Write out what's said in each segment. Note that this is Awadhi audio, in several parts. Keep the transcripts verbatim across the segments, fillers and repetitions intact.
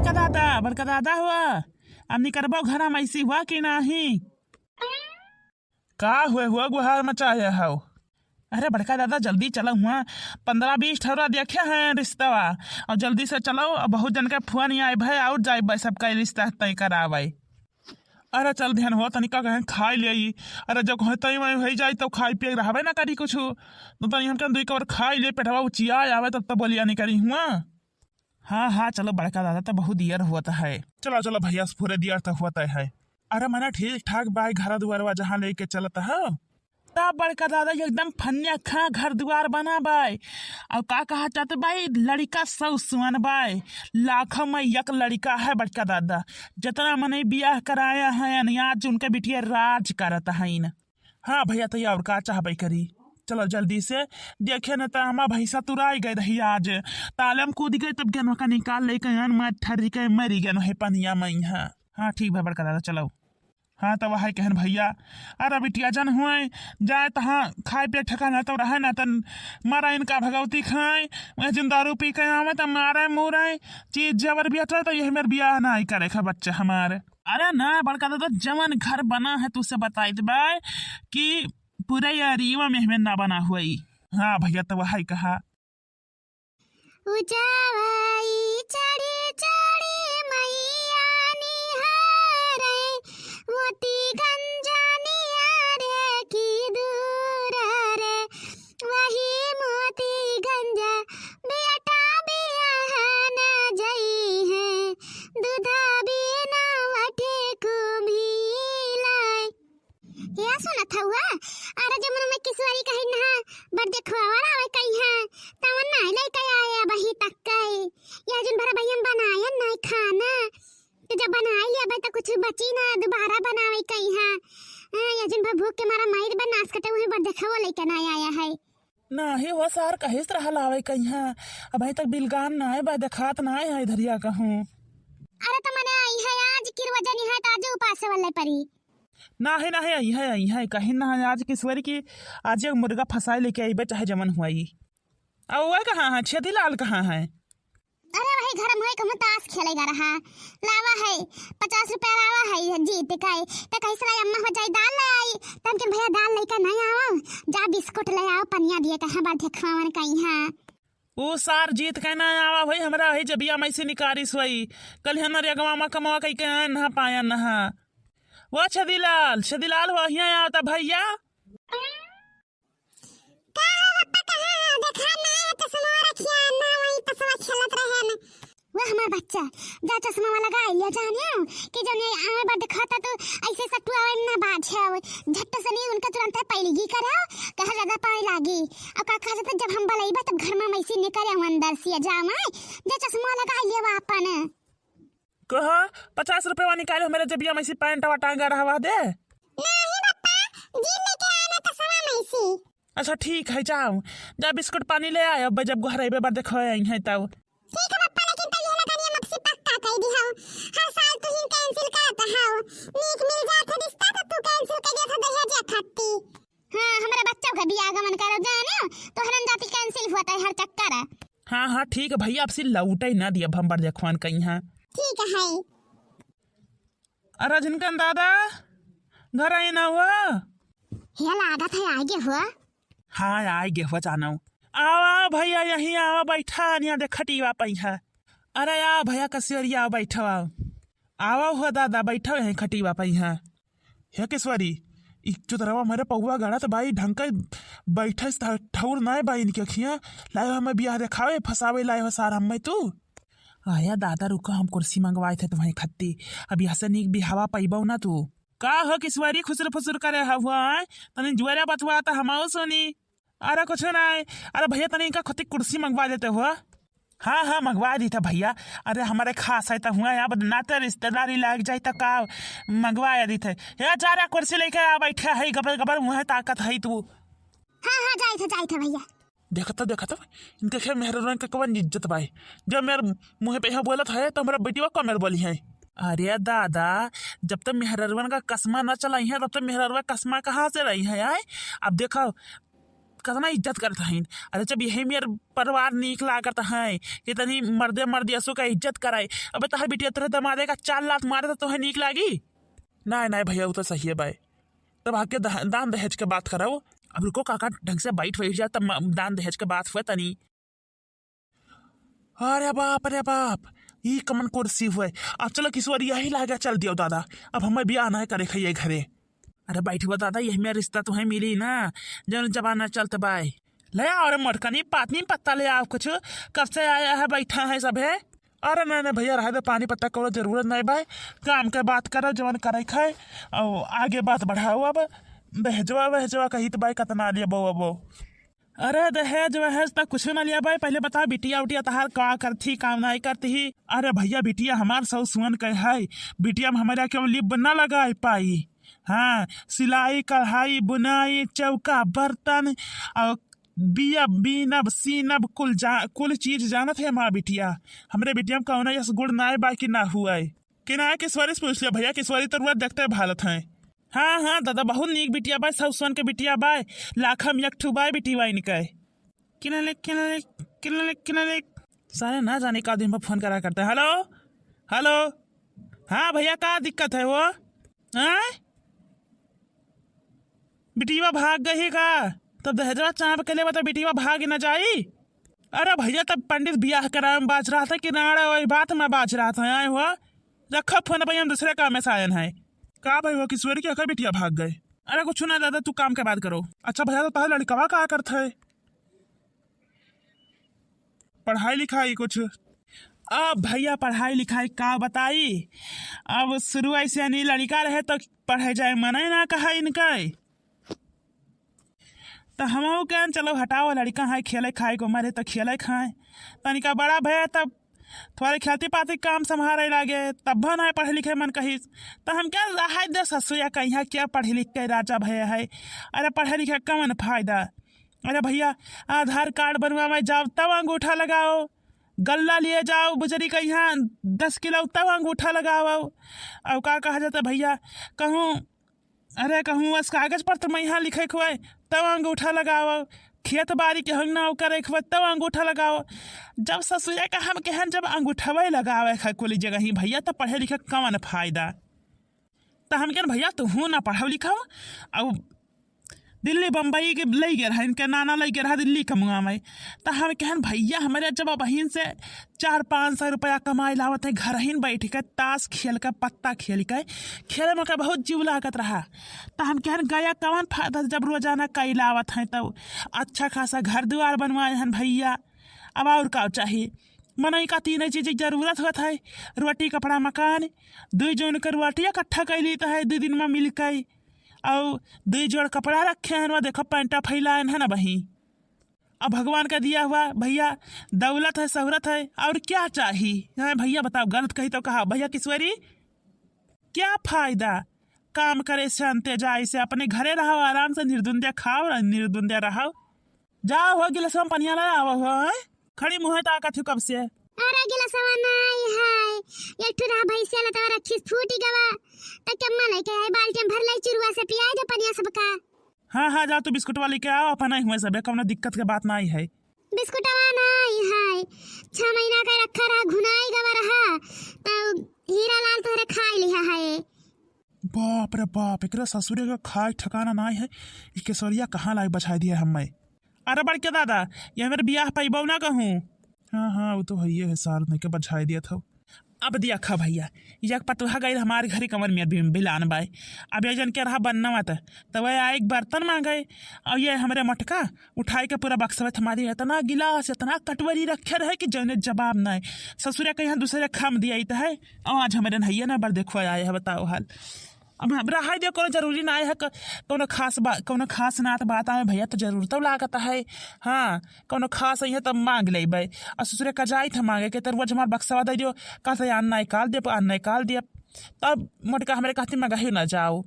बड़का दादा, बड़का दादा हुआ, अब निकरबो घरा में ऐसी हुआ कि नाही? का हुए हुआ गुहार मचाया हौ? अरे बड़का दादा, जल्दी चलो हुआ, पन्द्रह बीस ठौरा देखे हैं रिश्तवा, और जल्दी से चलो, और बहुत जन के फोन आए भाई, और जाए भाई सबका रिश्ता तय करावे। अरे चल ध्यान हो, तनिका कहें खाई ले। अरे जब कहें तई वहीं हो जाए तो खाई पिए रहबे ना करी कुछ, तो तनी हमके दुई कवर खाई ले, पेटवा उचिया आवे तब तो बोलिया नहीं करी हुआ। हाँ हाँ, चलो बड़का दादा, तो बहुत दियर होत है। चलो चलो भैया, पूरे दियर तो होत है। अरे मने ठीक ठाक बाय घर दुआरवा जहाँ लेके चलत है। तब बड़का दादा एकदम फन्या खा घर दुआर बना बाय। और का कहा चाहते बाय, लड़का सौ सुअन बाय, लाखों में एक लड़का है बड़का दादा। जितना मने बियाह कराया है, आज उनके बिटिया राज करत है। हाँ भैया, तो ये और का चाहबे करी। चलो जल्दी से, देखे न त हमार भैंसा तुराई गए रही आज, ताले में कूद गए, तब गेनवा का निकाल लेके आन, मार ठर्री के मरी गेन है पनिया में। हाँ हाँ, ठीक बा बड़का दादा, चलो। हाँ, तब वही कहन भैया, अरे बिटिया जन हुए, जाए तहाँ खाए पिए ठिकाना तो रहे ना, तन मारा इनका भगवती खाए, वह जिन दारू पी के आवे तो मारे मुरे, चीज जबर बिया तो यही मेरे बियाह ना ही करे खा बच्चा हमारे। अरे ना बड़का दादा, जवन घर बना है तुसे बताइत बा कि पूरे एरिया में हमें ना बना हुई। हाँ भैया, तो वही कहा। उजावाई चढ़ी चढ़ी मैया निहारे, मोतीगंज निहारे की दूर रे, वही मोतीगंज बेटा बियाह न जई है, दूधा बिना वठे को मिलाए। या सुनत हउआ? अरे जमुना में किसवरी कही नहा, बड़ देखवावर आवे कही है, तवन नाई लइके आए अबही तक कई। या जुन भरा भैया बनायन नाई खाना, तो जब बनाई लिया भाई तो कुछ बची ना, दोबारा बनावे कही है। हाँ, या जुन भर भूख के मारा माई बा नास कटे, वही बड़ देखवा लइके ना आया है। नाही हो सार, कहिस रहल आवे कहिया, अबहीं तक बिलगान नाय बा, देखात नाय है इधरिया कहूँ। अरे त मने आई है आज किरवा जनी है त आज उपास वाले परी। नाही नाही, आई है, आई है, कहीं ना है आज किसवरी की, आज एक मुर्गा फंसाए लेके आई बे, चाहे जमन हुआ ई। आ वो कहाँ है, छेदी लाल कहाँ है? अरे वही घर में कहूँ ताश खेले जा रहा, लावा है, पचास रुपया लावा है, जीत के, तो कहीं से लाई अम्मा हो जाई दाल ले आई, तो हम कहें भैया दाल लेके नहीं आओ, जा बिस्कुट ले आओ, पनिया दिए कहे बा देखवावन कहीं है। ऊ सार जीत के ना आवा भाई, हमरा है जबिया में से निकारिस वही, कल है नरेगवा में कमवा कई के ना पाया नहा। वो छदीलाल, छदीलाल हो हिया आवता भैया। का हो पप्पा, कहाँ हो? देखा ना है चश्मा रखिया, ना वही पसवा खेलत रहे न। वाह हमार बच्चा, जा चश्मा वाला लगा लिया, जानियो कि जब ये आवे बा दिखाता तो ऐसे सटुआ ना बाज है, झट से नहीं उनका तुरंत पैलगी करो, कहा ज्यादा पानी लागी। और का कहा जाता जब हम बलैबा तब घर में मैसी निकल आऊँ अंदर से जावे, जा चश्मा लगा लिया वो अपन। कहा, पचास रुपया निकाले मेरे जबिया में से पैंट टांगा रहा दे। नहीं पप्पा, जी लेके आना तो सवा में से। अच्छा ठीक है, जाओ, जा बिस्कुट पानी ले आए, अब जब घर अइबे बार देखो आई है तब। ठीक है पप्पा, लेकिन तब ये लगानी हम आपसे पक्का कह दी हम, हर साल तू ही कैंसिल करत हो, नीक मिल जात है रिश्ता तो तू कैंसिल कर दिया था दहेज खाती। हाँ, हमारा बच्चा का बियाह गमन करब जाने, तो हरन जाति कैंसिल हुआ था हर चक्कर है। हाँ हाँ ठीक है भैया, आपसे लौटे ना दिया हम बार देखवान कहीं है। ठीक है। अरे झिनकन दादा, घर आई ना हुआ? हे लागत है आगे हुआ। हाँ आगे हुआ जानो। आवा भैया यहीं आवा, बैठा यहाँ देख खटीवा पै है। अरे आ भैया कसियरिया बैठो आओ। आवा हुआ दादा बैठो यहीं खटीवा पै है। हे किसवरी, ई चुतरवा मेरे पौवा गड़त बाई ढंग के बैठे स-, ठौर नाय बाई इनके अखियाँ। लाए हमें बियाह देखावे, फंसावे लाए हो सार हमें तू। आया दादा रुका, हम कुर्सी मंगवाए थे तुम्हें खत्ती, अब यहाँ से नीक बिहावा पैबो ना तू। का हो किसवरी खुसर फुसर करे हुआ है, तनी जुआरा बतवा त हमाओ सुनी। अरे कुछ ना है। अरे भैया तनी इनका खत्ती कुर्सी मंगवा देते हो। हाँ हाँ मंगवा दी था भैया। अरे हमारे खास है तो हुआ अब नाते रिश्तेदारी लाग जाए तो का मंगवा दी थे। हे जा रहा कुर्सी लेके आ बैठा है गबर गबर मुँह ताकत है तू। हाँ हाँ जाए थे जाए थे भैया। देखत देखत इनके खे मेहररुआ के कवन इज्जत बाय। जब मेर मुँह पे यहाँ बोलत है तो हमरा बेटिया कम मेर बोली है। अरे दादा, जब तक मेहररुआ का कसमा न चलाई है तब तक मेहररुआ कसमा कहाँ से रही है आए? अब देखो कतना इज्जत करत हइन। अरे जब यही मेर परिवार नीक लागत है कि तनी मर्दे मर्दियसो का इज्जत कराए, अबे तहर बिटिया तोरे दमादे का चार लात मारे तो तोहे नीक लागी? नाय नाय भैया, उ तो सही है बाय। तब आके दह-, दान दहेज के बात करब। अब रुको काका, ढंग से बैठ बैठ जा, तब म-, दान दहेज के बात हुए तनी। अरे बाप रे बाप, ई कमन कुर्सी हुए। अब चलो किशोरी यही लागे चल दियो दादा, अब हमें बियाह नहीं करे खाइए घरे। अरे बैठबो दादा, यही में रिश्ता तुम्हें मिली ना, जौन जमाना चलत बाय। ले आओ रे मोटकनी, पानी पत्ता ले आओ कुछ, कब से आया है बैठा है सब है। अरे नहीं नहीं भैया, रह दे, पानी पत्ता कौनो जरूरत नहीं बाय, काम के बात करो जवन करे खाए, और आगे बात बढ़ाओ। अब दहेजवा वहेजवा कही तो बाय, कतना लेबो अबो। अरे दहेज वहेज त कुछ ना लिया बाय, पहले बताओ बिटिया उटिया तहार का करथी, काम नाई करथी? अरे भैया बिटिया हमार सौ सुअन के है, बिटिया में हमारा केहू लिप ना लगाए पाई। हाँ, सिलाई कढ़ाई बुनाई चौका बर्तन और बिया बीनब सीनब कुल जा कुल चीज जानत है हमार बिटिया। हमरे बिटिया में कौनो यस गुण नाई बा कि ना हुए। कि ना किशोरी से पूछ लिया भैया, किशोरी तो रुआ देखते भालत हैं। हाँ हाँ दादा, बहुत नीक बिटिया बाय, सौ सुअन के बिटिया बाय, लाखा में एक ठू बाय बिटिया इनके। किनले किनले किनले किनले। सारे ना जाने का दिन पर फोन करा करते हैं। हेलो हेलो, हाँ भैया का दिक्कत है वो? हाँ, बिटिया भाग गई का? तब दहेजवा चाप के लेबा तो बिटिया भाग न जाई। अरे भैया, तब पंडित बियाह करावे में बाज रहा था कि नाड़ा वही बात में बाज रहा था। आए हुआ, रखो फोन, भाई हम दूसरे काम में से आयन है। का भाई हुआ, किशोरी के अकर बिटिया भाग गए? अरे कुछ ना दादा, तू काम के बात करो। अच्छा भैया, तो तहार लड़कवा का करत है? पढ़ाई लिखाई कुछ? अब भैया पढ़ाई लिखाई का बताई, अब शुरू ऐसे यानी लड़का रहे तो पढ़े जाए मने ना कहा इनका। त हमहू कहन चलो हटाओ, लड़का है, खेले खाए को मरे तो खेले खाए। तनिका बड़ा भया तब थोड़े खेती पाती काम संभारे लागे, तब ना पढ़े लिखे मन कहिस। त हम क्या रहाई दे ससुया कहिया क्या पढ़े लिख के राजा भय है। अरे पढ़े लिखे कवन फायदा? अरे भैया, आधार कार्ड बनवावे जाओ तब अंगूठा लगाओ, गल्ला लिए जाओ बुजरी कहिया दस किलो तब अंगूठा लगाओ। और का कहा जाता भैया, कहूँ अरे कहूँ बस कागज पत्र में यहाँ लिखे के हुए तब अंगूठा लगाओ, खेत बाड़ी के हंगना करे के हुए तब अंगूठा लगाओ। जब ससुरे का हम कहन जब अंगूठवे लगावे है कुली जगह ही भैया, तब पढ़े लिखे कवन फायदा? त हम कहन भैया तुहू ना पढ़ो लिखो, अब दिल्ली बम्बई के लई गए रहा, इनके नाना लई गए रहा दिल्ली कमुआ में। त हम कहन भैया हमारे जब बहिन से चार पाँच सौ रुपया कमाई लावत है, घर ही बैठ के ताश खेल के पत्ता खेल के खेले में का बहुत जीव लागत रहा। त हम कहन गया कवन फायदा जब रोजाना कई लावत है, तब अच्छा खासा घर दुआर बनवाए हन भैया। अब और का चाही? मनई का तीन चीज की जरूरत होत है, रोटी कपड़ा मकान। दुई जौन के रोटी इकट्ठा कई लीत है दुई दिन में मिल के, और दुई जोड़ कपड़ा रखे हैं, वह देखो पैंटा फैलाए हैं ना बही। अब भगवान का दिया हुआ भैया दौलत है, शोहरत है, और क्या चाही? हाँ भैया बताओ, गलत कही तो कहा भैया किशोरी, क्या फायदा? काम करे से अंते जाए से अपने घरे रहो, आराम से निर्दुंदे खाओ और निर्दुंदे रहो। जाओ हो गिलास में पनिया ले आओ हो, हैं? खड़ी मुँहे ताकत हो कब से। अरे गिलासवा नाई है, एक ठो रहा भैंसिया लतवा रखी फूटी गवा, त कम्मा लेके आई बाल्टी में भर ले चुरुआ से पियाई दे पनिया सबका। हाँ हाँ, जा तू बिस्कुटवा लेके आओ, अपन आई हुए सबे, कौनो दिक्कत के बात नाई है। बिस्कुटवा नाई है, छह महीना का रखा रहा, घुनाई गवा रहा, त हीरा लाल तोहरे खाई लिहा है। बाप रे बाप, एकरा ससुरे का खाए ठिकाना नाई है। ई केसरिया कहाँ लाए बछाई दिया हमें। अरे बड़के दादा, ये हमारे बियाह पाइबो ना कहूँ। हाँ हाँ, वो तो हइये है, सार नहीं के बछाई दिया था। अब दिया खा भैया, यक पतोहा गइल हमारे घरे कमर में अभी बिलान बाय। अब ये जन के रहा बन्नवा त, त वह आए एक बर्तन मांगे, और ये हमरे मटका उठाई के पूरा बक्सवा थमा दिया। इतना गिलास, इतना कटवरी रखे रहे कि जौने जवाब नाय। ससुरे के यहाँ दूसरे खाम दिया ही त है, और आज हमरे नहैया ना बर देखो आए है, बताओ हाल। अब हमरा हाय दे कोनो जरूरी ना है, क-, कोनो खास बा-, कोनो खास नात बात आए भैया, तो जरूर तो लागत है। हाँ, कोनो खास है तब मांग लेबै। आ ससुरे का जाइत है मांगे के, तो रोज हमार बक्सवा दे दियो, कहते आन ना निकाल दे, आन ना निकाल दे। तब मोटका हमरे कहती मंगाही ना जाओ।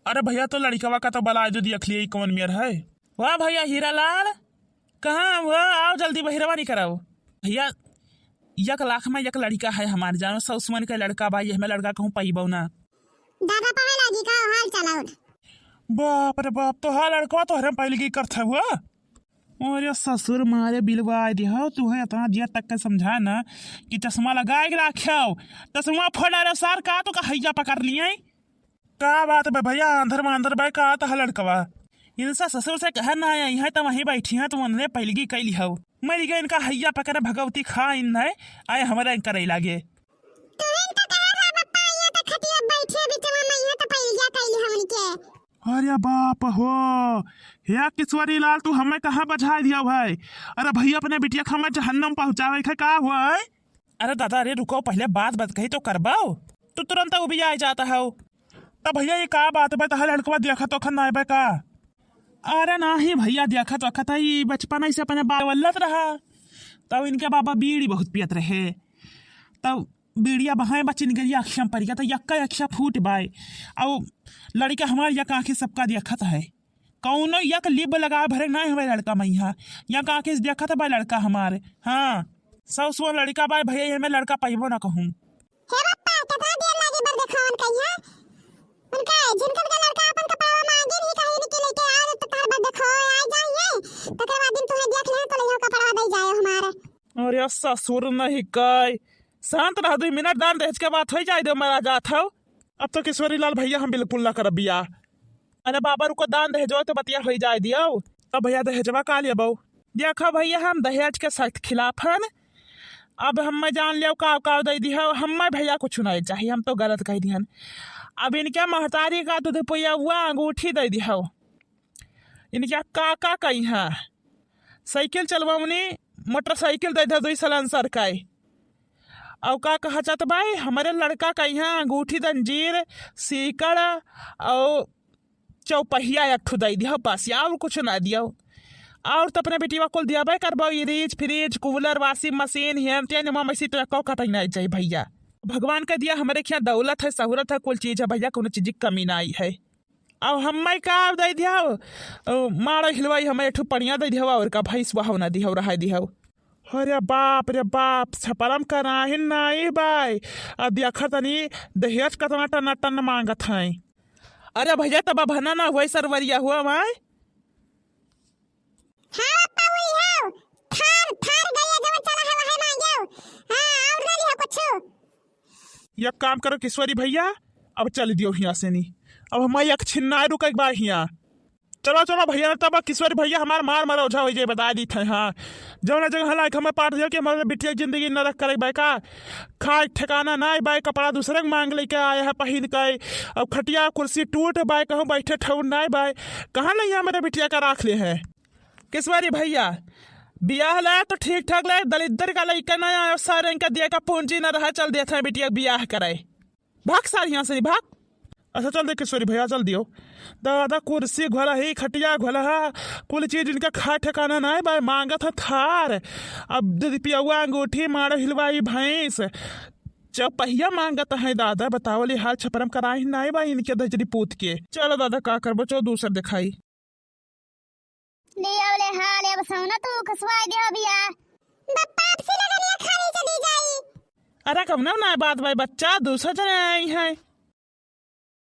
अरे भैया, तो लड़िकवा का तो बलाय जो दियखलिए, ई कौन मेर है? वाह भैया हीरालाल, कहाँ हुआ? आओ जल्दी बहिरवा निकराओ। भैया, एक लाख में एक लड़िका है हमार जानो, सौ सुमन के लड़का बा, ये हमें लड़का कहूँ पइबो ना। दादा पावे लागी का हाल चाल और? बाप रे बाप, तो हाँ लड़कवा तो हरम पहले की करता हुआ। अरे ससुर मारे बिलवाए दिहो, तुहे इतना दिया तक के समझा ना कि चश्मा लगाए के राख्यो, चश्मा फोड़ डालो सार का, तो का हैया पकड़ लिए। का बात बा भैया, आंधर मांधर बा का तह लड़कवा? इनसे ससुर से कहे ना आया, यहाँ तो वहीं बैठी हैं, तो उन्हें पहलगी कैली हो। मरी गए इनका हैया पकड़े भगवती खा इन है, आए हमारे करे लागे। तुहिन तो कहे रहा बप्पा, यहाँ तो खटिया बैठे बिचवा में, यहाँ तो पहलगिया कैली हो उनके। अरे बाप हो, हे किशोरी लाल, तू हमें कहाँ बझाए दिया भाई? अरे भैया, अपने बिटिया के हमें जहन्नम पहुँचावे के का हुआ है? अरे दादा, अरे रुको, पहले बात बात कही तो करबाओ, तू तुरंत उबिया जाता हो। तब भैया, ये का बात बा, तहार लड़कवा देखत ओखन नाय बा का? अरे नाही भैया, देखत वखत है, ई बचपन से अपने बावलत रहा, तब इनके बाबा बीड़ी बहुत पियत रहे, तब बीड़िया बहाए बा चिनगरिया अखिया में पड़ गया, तो यक्का अखिया फूट बाय। अब लड़का हमार यक आँखें सबका देखत है, कौनो यक लिब लगा भरे ना हमारे लड़का मैया, यक आँखें से देखत बा लड़का हमार। हाँ, सौ सौ लड़का बा भैया, ये में लड़का पैबो ना कहूँ। हे बप्पा, कितना देर लागी बर देखावन कहिया? उनका झिनकन का लड़का अपन कपड़वा मांगे नहीं कहीं निकले के आज तो तार बर देखो आ जाइए, तकर बाद दिन तुम्हें देख ले तो ले कपड़वा दे जाए हमारे। अरे ससुर नहीं कई, शांत रह, दो मिनट दान दहेज के बात हो जाए दे, मरा जात हो। अब तो किशोरी लाल भैया हम बिल्कुल ना करब बियाह। अरे बाबा रुको, दान दहेजवा तो बतिया हो जाए दियो। तब भैया दहेजवा का लेबो? देखो भैया, हम दहेज के सख्त खिलाफ हन। अब हमें जान लियो का का दे दिहो, हमें भैया कुछ नहीं चाहिए, हम तो गलत कह दिहन। अब इनके महतारी का दूध पिया हुआ अंगूठी दे दिहो। इनके का का कही है, साइकिल चलवनी, मोटरसाइकिल दे दे दुई सलांसर का। और का कहा चाहत भाई, हमारे लड़का का यहाँ अंगूठी, जंजीर, सीकड़ और चौपहिया एक ठो दे दियो बस, और कुछ ना दियो। और तो अपने बेटीवा कुल दिया भाई करबो, फ्रिज, फ्रिज, कूलर, वॉशिंग मशीन, हेन तेन, एमा में से तो एको कटई नहीं चाहिए भैया। भगवान का दिया हमारे यहाँ दौलत है, सहूलत है, कुल चीज है भैया, कोनो चीज की कमी नहीं है। अब हमें का दे दियो, अ, मारो हिलवाई हमें एक ठो पनिया दे दियो, और का भैंस बहाव ना दियो, रहा दियो। अरे बाप रे बाप, छपरम कराहिन नाई बाय। अब देखा तनी दहेज कतना टन टन मांगत हैं। अरे भैया, तब बहना ना हुआ सरवरिया हुआ माय। हाँ, पप्पा, वही है। थार, थार गया जब चला है, वही मांगे। हाँ, और ना लिया कुछ। एक काम करो किशोरी भैया, अब चल दियो हियाँ से नी। अब हमारी एक छिन्ना रुक एक बार हियाँ। चलो, चलो भैया, तब किशोरी भैया हमार मार मारो ओझा हो जाए, बता दी थे। हाँ, जौना जगह लायक हमें पाठ दिया कि हमारे बिटिया की जिंदगी नरक करे बा का, खाए ठिकाना नाय बा, कपड़ा दूसरे के मांग लेके आए हैं पहिन के, अब खटिया कुर्सी टूट बा, कहूँ बैठे ठौर नाय बा, कहाँ नहीं हमारे बिटिया का राख ले हैं। किशोरी भैया, बियाह लाए तो ठीक ठाक लाए, दलिद्दर का लइका ना आयो, सारे इनका दिया का पूंजी ना रहा, चल देत है बिटिया बियाह कराए। भाग सार यहाँ से, भाग। अच्छा चल दे किशोरी भैया, चल दियो। दादा कुर्सी घोला ही, खटिया घोला हा, कुल चीज इनका खाए ठिकाना नाय बा, मांगत है थार। अब दीदी पियौआ अंगूठी, मारो हिलवाई भैंस, चौपहिया मांगत है दादा, बताओ ले हाल छपरम कराई नाय बा इनके दजरी पूत के। चलो दादा का करबो, चलो दूसर दिखाई। ले आओ ले, हाँ, ले, अब सौना तू कसवाए दे हो बिया। बप्पा, अब से लगन ये खाली चली जाई। अरे, कौनो ना बात भाई, बच्चा, दूसरा जने आई हैं।